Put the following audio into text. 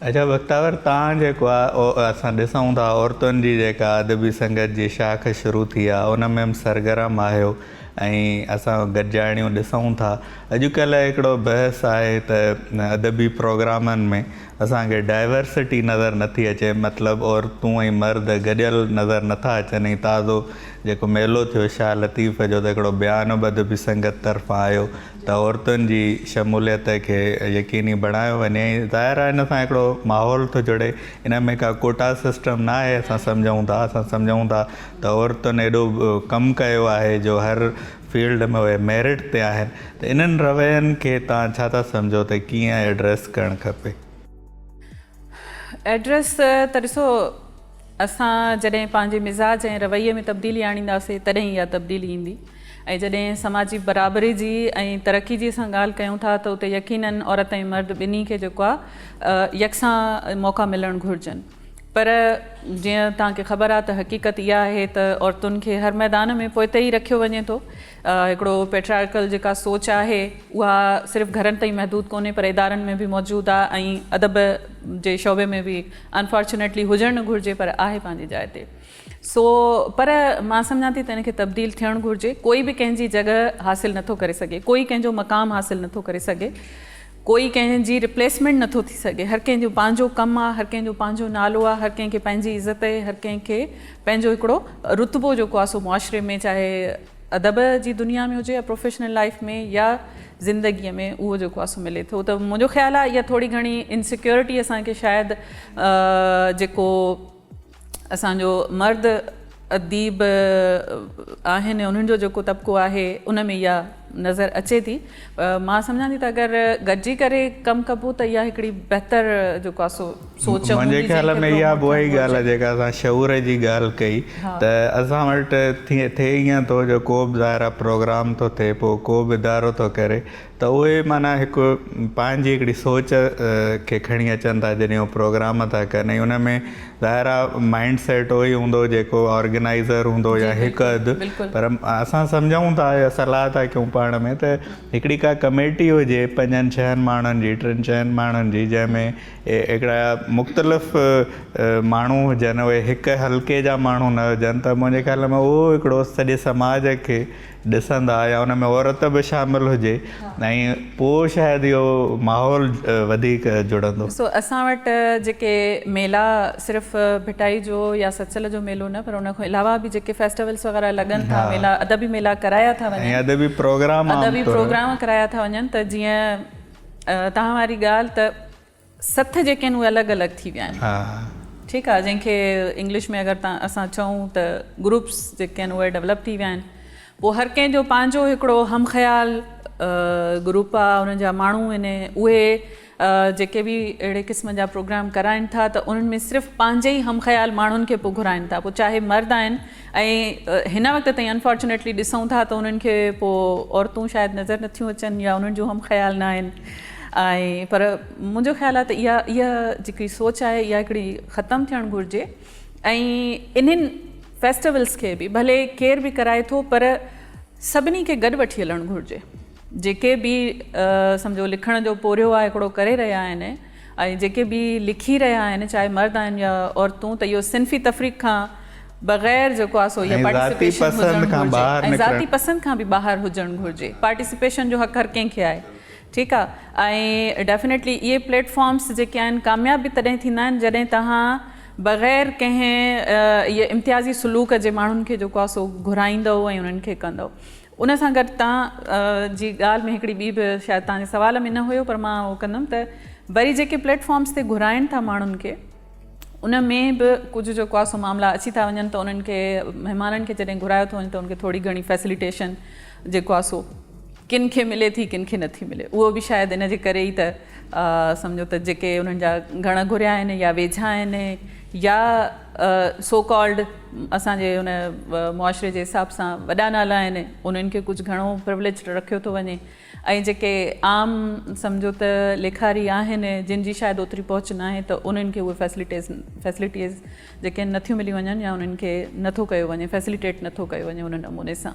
اچا بختاور توهان جيڪو آ اسان ڏسون ٿا عورتن جي جيڪا ادبي سنگت جي شاخ شروع ٿي آ ان ۾ به سرگرم آهيو ۽ اسان گڏجاڻيون ڏسون ٿا اڄڪلهه هڪڙو بحث آهي ته ادبي پروگرامن ۾ اسان کي ڊائيورسٽي نظر نٿي اچي مطلب عورتون ۽ مرد گڏيل نظر نٿا اچن ۽ تازو جيڪو ميلو ٿيو شاهه لطيف جو ته هڪڙو بيان به ادبي سنگت طرفان آيو ته عورتن جي شموليت کي يقيني بڻايو وڃي ۽ ظاهر آهي ان سان هڪڙو ماحول ٿو جڙي ان ۾ ڪا ڪوٽا سسٽم نه آهي اسان سمجهون ٿا اسان سمجهون ٿا ته عورتن ايڏو ڪم ڪيو آهي جو هر فيلڊ ۾ اهي ميرٽ تي آهن ته انهن روين کي توهان ڇا ٿا سمجهو ته ڪيئن ايڊريس ڪرڻ کپي؟ ايڊريس ته ڏسو اسان جڏهن پنهنجي مزاج ۽ رويي ۾ تبديلي آڻينداسين تڏهن اها تبديلي ايندي ۽ جڏهن سماجي برابري جي ۽ ترقي جي اسان ڳالهه ڪيون ٿا ته اتي يقينن عورت ۽ مرد ٻنهي کي جيڪو آهي يڪسان موقعا ملڻ گهرجن پر جيئن توهان کي خبر آهي ته حقيقت اها آهي ته عورتن کي هر ميدان ۾ پوئتي ئي رکيو وڃي ٿو هڪڙو پيٽرارڪل جيڪا سوچ آهي اها صرف گهرن تائين محدود ڪونهي پر ادارن ۾ به موجود آهي ۽ ادب جي شعبي ۾ به انفارچونيٽلي هجڻ نه گهرجي پر آهي پنهنجي جاء تي سو پر مان سمجهان ٿي ته ان کي تبديل ٿيڻ گهرجي ڪوئي به ڪنهن جي جڳهه حاصل نٿو ڪري سگهي ڪوئي ڪنهن جو مقام حاصل نٿو ڪري سگهي ڪوئي ڪنهن جي ريپليسمينٽ نٿو ٿي سگهي هر ڪنهن جو پنهنجو ڪم آهي هر ڪنهن جو پنهنجو نالو آهي هر ڪنهن کي پنهنجي عزت آهي هر ڪنهن کي پنهنجو هڪڙو رتبو جيڪو آهي سو معاشري ۾ چاهي ادب جي دنيا ۾ هجي يا پروفيشنل لائيف ۾ يا زندگيء ۾ اهو جيڪو آهي سو ملي ٿو ته منهنجو خيال آهي اها ٿوري گهڻي انسيڪيورٽي اسان کي شايد جيڪو اسان جو مرد اديب آهن انهن جو جيڪو طبقو آهي ان ۾ اها نظر اچي ٿي مان سمجهان ٿي ته اگر گڏجي ڪري ڪم ڪبو ته اها هڪڙي بهتر جيڪو آهي سو سوچ هوندي منهنجي خيال ۾ اها به اها ئي ڳالهه آهي جيڪا اسان شعور جي ڳالهه ڪئي ته اسان وٽ ٿئي ائين ٿو جو ڪو به ظاهر آهي پروگرام ٿو ٿئي پوء ڪو به ادارو ٿو ڪري ته اهي معنيٰ هڪ پنهنجي هڪڙي سوچ کي کڻي اچن ٿا جڏهن هو پروگرام ٿا ڪن ۽ ان ۾ ظاهر آ مائنڊ سيٽ اهو ئي هوندو جيڪو آرگنائيزر هوندو يا هڪ اڌ پر اسان سمجهون ٿا يا صلاح ٿا ڪيون پاڻ ۾ ته هڪڙي ڪا ڪميٽي هجي پنجن ڇهن ماڻهن جي ٽن چئن ماڻهن جي جنهن ۾ هڪڙا مختلف ماڻهو هجن اهي هڪ حلقي جا ماڻهو نه هجن ته منهنجي خيال ۾ اهو هڪڙو سڄي سماج کي ڏسندا يا ان ۾ عورت به شامل هجي ۽ پوء شايد اهو ماحول وڌيڪ جڙندو. سو اسان وٽ جيڪي ميلا صرف ڀٽائي جو يا سچل جو ميلو نه پر ان کان علاوه به جيڪي فيسٽولس وغيره لڳن ٿا ميلا ادبي ميلا ڪرايا ٿا وڃن ۽ ادبي پروگرام عام ادبي پروگرام ڪرايا ٿا وڃن ته جيئن توهان واري ڳالهه ته سٿ جيڪي آهن اهي الڳ الڳ ٿي ويا آهن ٺيڪ آهي جنهن کي انگلش ۾ اگر تان اسان چئون ته گروپس جيڪي آهن اهي ڊولپ ٿي ويا آهن پوء هر ڪنهن جو پنهنجو هڪڙو هم خيال گروپ آهي انهن جا ماڻهو آهن اهي جيڪي به اهڙي قسم جا پروگرام ڪرائن ٿا ته انهن ۾ صرف پنهنجي ئي هم خيال ماڻهن کي پوء گهرائن ٿا پوء چاهي مرد آهن ۽ هن وقت تائين انفارچونيٽلي ڏسون ٿا ته انهن کي پوء عورتون شايد نظر نٿيون اچن يا انهن جون هم خيال نه آهن ۽ پر منهنجو خيال آهي ته اها اها جيڪي سوچ آهي اها هڪڙي ختم ٿيڻ گهرجي ۽ انهن فيسٽيولس کي به ڀلي ڪير به ڪرائي ٿو پر سڀني کي گڏ وٺي هلڻ گهرجي جيڪي به سمجهو لکڻ جو پورهيو آهي هڪڙو ڪري رهيا آهن ۽ جيڪي به لکي رهيا آهن چاهي مرد آهن يا عورتون ته اهو صنفي تفريق کان بغير جيڪو آهي سو اها پارٽيسپيشن هجڻ گهرجي ۽ ذاتي پسند کان به ٻاهر هجڻ گهرجي پارٽيسپيشن جو حق هر ڪنهن کي آهي ٺيڪ آ ۽ ڊيفينيٽلي اهي پليٽ فارمس جيڪي آهن ڪامياب به تڏهن ٿيندا آهن جڏهن توهان بغير ڪنهن اهي امتيازي سلوڪ جي ماڻهن کي جيڪو آ سو گهرائيندؤ ۽ انهن کي ڪندؤ ان سان گڏ توهان جي ڳالهه ۾ هڪڙي ٻي به شايد توهان جي سوال ۾ نه هيو پر مان اهو ڪندم ته وري جيڪي پليٽ فارمس تي گهرائن ٿا ماڻهن کي ان ۾ به ڪجهه جيڪو آهي سو معاملا اچي ٿا وڃن ته انهن کي مهمانن کي جڏهن گهرايو ٿو وڃي ته انهن کي ٿوري گهڻي فيسليٽيشن جيڪو آهي سو ڪن کي ملي ٿي ڪن کي نٿي ملي اهو به شايد ان جي ڪري ئي ته سمجهو ته جيڪي انهن جا گهڻ گهريا آهن يا ويجها آهن يا سو ڪالڊ اسان جي ان معاشري جي حساب سان وڏا نالا آهن انهن کي ڪجهه گهڻو پروليج رکيو ٿو وڃي ۽ جيڪي عام سمجهو ته ليکاري آهن جن جي شايد اوتري پهچ ناهي ته انهن کي اهي فيسلٽيز فيسلٽيز جيڪي آهن نٿيون ملي وڃن يا انهن کي نٿو ڪيو وڃي فيسليٽيٽ نٿو ڪيو وڃي ان نموني سان.